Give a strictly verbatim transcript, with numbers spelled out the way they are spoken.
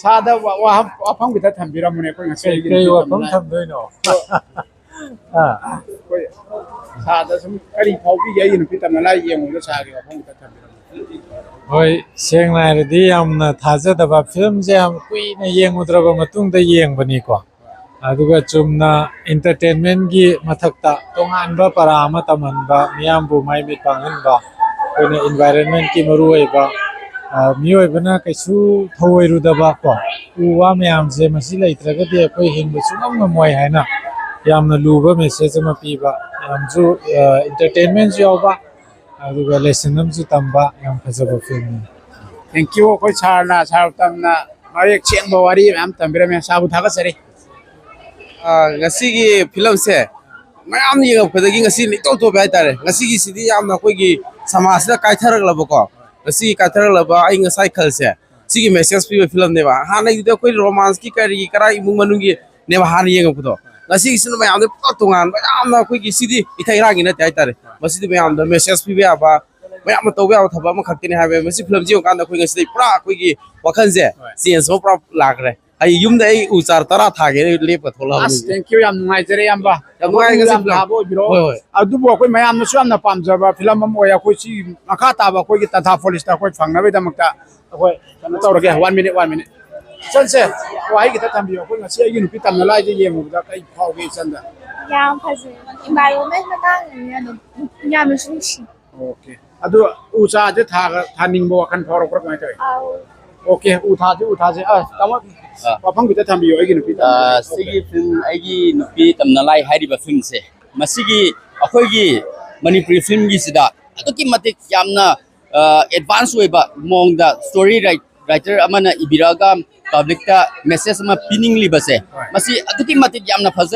ꯁꯥꯔꯗ ꯋꯥ- ꯋꯥꯍꯪ- ꯋꯥꯐꯝ ꯈꯤꯇ ꯊꯝꯕꯤꯔꯝꯃꯨꯅꯦ, ꯑꯩꯈꯣꯏ ꯉꯁꯤ ꯀꯩ- ꯑꯩꯒꯤ ꯀꯩ ꯅꯨꯄꯤ ꯋꯥꯐꯝ ꯇꯝꯅ- ꯊꯝꯗꯣꯏꯅꯣ? ꯑꯥ꯫ ꯑꯩꯈꯣꯏ ꯁꯥꯔꯗ ꯁꯨꯝ ꯀꯔꯤ ꯐꯥꯎꯕꯤꯒꯦ ꯑꯩꯒꯤ ꯅꯨꯄꯤ ꯇꯝꯅ ꯂꯥꯏ ꯌꯦꯡꯉꯨꯕꯗ ꯁꯥꯔꯒꯤ ꯋꯥꯐꯝ ꯈꯤꯇ ꯊꯝꯕꯤꯔꯝꯃꯨ꯫ ꯍꯣꯏ, ꯁꯦꯡꯅ ꯍꯥꯏꯔꯗꯤ ꯌꯥꯝꯅ ꯊꯥꯖꯗꯕ ꯐꯤꯂꯝꯁꯦ ꯌꯥꯝ ꯀꯨꯏꯅ ꯌꯦꯡꯉꯨꯗ꯭ꯔꯕ ꯃꯇꯨꯡꯗ ꯌꯦꯡꯕꯅꯤꯀꯣ꯫ ꯑꯗꯨꯒ ꯆꯨꯝꯅ entertainment ꯀꯤ ꯃꯊꯛꯇ ꯇꯣꯉꯥꯟꯕ ꯄꯔꯥ ꯑꯃ ꯇꯝꯍꯟꯕ, ꯃꯤꯌꯥꯝꯕꯨ ꯃꯥꯏ ꯃꯤꯠ ꯄꯥꯡꯍꯟꯕ, ꯑꯩꯈꯣꯏꯅ environment ꯀꯤ ꯃꯔꯨꯑꯣꯏꯕ, ꯑ, ꯃꯤꯑꯣꯏꯕꯅ ꯀꯩꯁꯨ ꯊꯧꯑꯣꯏꯔꯨꯗꯕ ꯀꯣ, ꯎ ꯋꯥ ꯃꯌꯥꯝꯁꯦ ꯃꯁꯤ ꯂꯩꯇ꯭ꯔꯒꯗꯤ ꯑꯩꯈꯣꯏ ꯍꯤꯡꯕ ꯁꯨꯡꯉꯝ ꯉꯝꯃꯣꯏ ꯍꯥꯏꯅ ꯌꯥꯝꯅ ꯂꯨꯕ message ꯑꯃ ꯄꯤꯕ, ꯌꯥꯝꯁꯨ, ꯑ, entertainment ꯁꯨ ꯌꯥꯎꯕ, ꯑꯗꯨꯒ lesson ꯑꯃꯁꯨ ꯇꯝꯕ ꯌꯥꯝ ꯐꯖꯕ ꯐꯤꯂꯝꯅꯤ꯫ Thank you, ꯑꯩꯈꯣꯏ ꯁꯥꯔꯅ, ꯁꯥꯔ ꯇꯝꯅ ꯃꯌꯦꯛ ꯁꯦꯡꯕ ꯋꯥꯔꯤ ꯃꯌꯥꯝ ꯇꯝꯕꯤꯔꯝꯃꯦ꯫ ꯁꯥꯔꯕꯨ ꯊꯥꯒꯠꯆꯔꯤ꯫ ꯑ, ꯉꯁꯤꯒꯤ ꯐꯤꯂꯝꯁꯦ ꯃꯌꯥꯝ ꯌꯦꯡꯉꯛꯄꯗꯒꯤ ꯉꯁꯤ ꯏꯇꯧ ꯇꯧꯕ ꯍꯥꯏꯇꯥꯔꯦ꯫ ꯉꯁꯤꯒꯤꯁꯤꯗꯤ ꯌꯥꯝꯅ ꯑꯩꯈꯣꯏꯒꯤ ꯁꯃꯥꯖꯁꯤꯗ ꯀꯥꯏꯊꯔꯛꯂꯕꯀꯣ, ꯉꯁꯤꯒꯤ ꯀꯥꯏꯊꯔꯛꯂꯕ ꯑꯩ ꯉꯁꯥꯏ ꯈꯜꯁꯦ, ꯁꯤꯒꯤ message ꯄꯤꯕ ꯐꯤꯂꯝꯅꯦꯕ꯫ ꯍꯥꯟꯅꯒꯤꯗꯤ ꯑꯩꯈꯣꯏ romance ꯀꯤ ꯀꯔꯤꯒꯤ ꯀꯔꯥꯏ ꯏꯃꯨꯡ ꯃꯅꯨꯡꯒꯤꯅꯦꯕ ꯍꯥꯟꯅ ꯌꯦꯡꯉꯛꯄꯗꯣ꯫ ꯉꯁꯤꯒꯤꯁꯤꯅ ꯃꯌꯥꯝꯗ ꯄꯨꯔꯥ ꯇꯣꯉꯥꯟꯕ, ꯌꯥꯝꯅ ꯑꯩꯈꯣꯏꯒꯤ ꯁꯤꯗꯤ ꯏꯊꯛ ꯏꯔꯥꯡꯒꯤ ꯅꯠꯇꯦ ꯍꯥꯏꯇꯥꯔꯦ꯫ ꯃꯁꯤꯗꯤ ꯃꯌꯥꯝꯗ message ꯄꯤꯕ ꯌꯥꯕ, ꯃꯌꯥꯝ ꯑꯃ ꯇꯧꯕ ꯌꯥꯕ ꯊꯕꯛ ꯑꯃꯈꯛꯇꯅꯤ ꯍꯥꯏꯕ꯫ ꯃꯁꯤ ꯐꯤꯂꯝꯁꯤ ꯌꯦꯡꯉꯀꯥꯟꯗ ꯑꯩꯈꯣꯏ ꯉꯁꯤꯗꯩ ꯄꯨꯔꯥ ꯑꯩꯈꯣꯏꯒꯤ ꯋꯥꯈꯜꯁꯦ ꯍꯣꯏ꯫ Change ꯑꯃ ꯄꯨꯔꯥ ꯂꯥꯛꯈ꯭ꯔꯦ꯫ ꯑꯩ ꯌꯨꯝꯗ ꯑꯩ ꯎ ꯆꯥꯔ ꯇꯔꯥ ꯊꯥꯒꯦꯅ ꯂꯦꯞꯄ ꯑꯁ, ꯊꯣꯛꯂꯛꯑꯕꯅꯤ꯫ Thank you, ꯌꯥꯝ ꯅꯨꯡꯉꯥꯏꯖꯔꯦ ꯏꯌꯥꯝꯕ꯫ ꯌꯥꯝ ꯅꯨꯡꯉꯥꯏ, ꯉꯁꯤ ꯌꯥꯝ ꯐꯤꯂꯝ ꯊꯥꯕ ꯑꯣꯏꯕꯤꯔꯣ꯫ ꯍꯣꯏ, ꯍꯣꯏ꯫ ꯑꯗꯨꯕꯨ ꯑꯩꯈꯣꯏ ꯃꯌꯥꯝꯅꯁꯨ ꯌꯥꯝꯅ ꯄꯥꯝꯖꯕ ꯐꯤꯂꯝ ꯑꯃ ꯑꯣꯏ꯫ ꯑꯩꯈꯣꯏ ꯁꯤ ꯃꯈꯥ ꯇꯥꯕ ꯑꯩꯈꯣꯏꯒꯤ ꯇꯥꯟꯊꯥ ꯐꯣꯔꯦꯁꯇ ꯑꯩꯈꯣꯏ ꯐꯪꯅꯕꯒꯤꯗꯃꯛꯇ ꯑꯩꯈꯣꯏ ꯀꯩꯅꯣ ꯇꯧꯔꯒꯦ꯫ One minute, one minute꯫ ꯏꯆꯟꯁꯦ, ꯋꯥꯍꯩ ꯈꯤꯇ ꯊꯝꯕꯤꯌꯨ꯫ ꯑꯩꯈꯣꯏ ꯉꯁꯤ ꯑꯩꯒꯤ ꯅꯨꯄꯤ ꯇꯝꯅ ꯂꯥꯏꯁꯦ ꯌꯦꯡꯉꯨꯕꯗ ꯀꯩ ꯐꯥꯎꯒꯦ ꯏꯆꯟꯗ? ꯌꯥꯝ ꯐꯖꯩ꯫ Environment ꯃꯇꯥꯡꯗꯅꯤꯅ ꯑꯗꯨꯝ ꯌꯥꯝꯅꯁꯨ ꯅꯨꯡꯁꯤ꯫ Okay꯫ ꯑꯗꯨ ꯎ ꯆꯥꯁꯦ ꯊꯥꯒ-, ꯊꯥꯅꯤꯡꯕ ꯋꯥꯈꯜ ꯐꯥꯎꯔꯛꯄ꯭ꯔꯥ ꯀꯃꯥꯏꯅ ꯇꯧꯋꯤ? ꯑꯥꯎ꯫ Okay, ꯎ ꯊꯥꯁꯦ, ꯎ ꯊꯥꯁꯦ꯫ ꯑ, ꯇꯥꯃꯣ, ꯑꯥ꯫ ꯋꯥꯐꯝ ꯈꯤꯇ ꯊꯝꯕꯤꯌꯨ ꯑꯩꯒꯤ ꯅꯨꯄꯤ ꯑꯥ, ꯇꯝꯅ ꯂꯥꯏ꯫ ꯁꯤꯒꯤ ꯐꯤꯂꯝ ꯑꯩꯒꯤ ꯅꯨꯄꯤ ꯇꯝꯅ ꯂꯥꯏ ꯍꯥꯏꯔꯤꯕ ꯐꯤꯂꯝꯁꯦ, ꯃꯁꯤꯒꯤ ꯑꯩꯈꯣꯏꯒꯤ ꯃꯅꯤꯄꯨꯔꯤ ꯐꯤꯂꯝꯒꯤꯁꯤꯗ ꯑꯗꯨꯛꯀꯤ ꯃꯇꯤꯛ ꯌꯥꯝꯅ, ꯑ, advance ꯑꯣꯏꯕ ꯃꯑꯣꯡꯗ story write-, writer ꯑꯃꯅ ꯏꯕꯤꯔꯛꯑꯒ public ꯇ message ꯑꯃ ꯄꯤꯅꯤꯡꯂꯤꯕꯁꯦ, ꯍꯣꯏ꯫ ꯃꯁꯤ ꯑꯗꯨꯛꯀꯤ ꯃꯇꯤꯛ ꯌꯥꯝꯅ ꯐꯖ-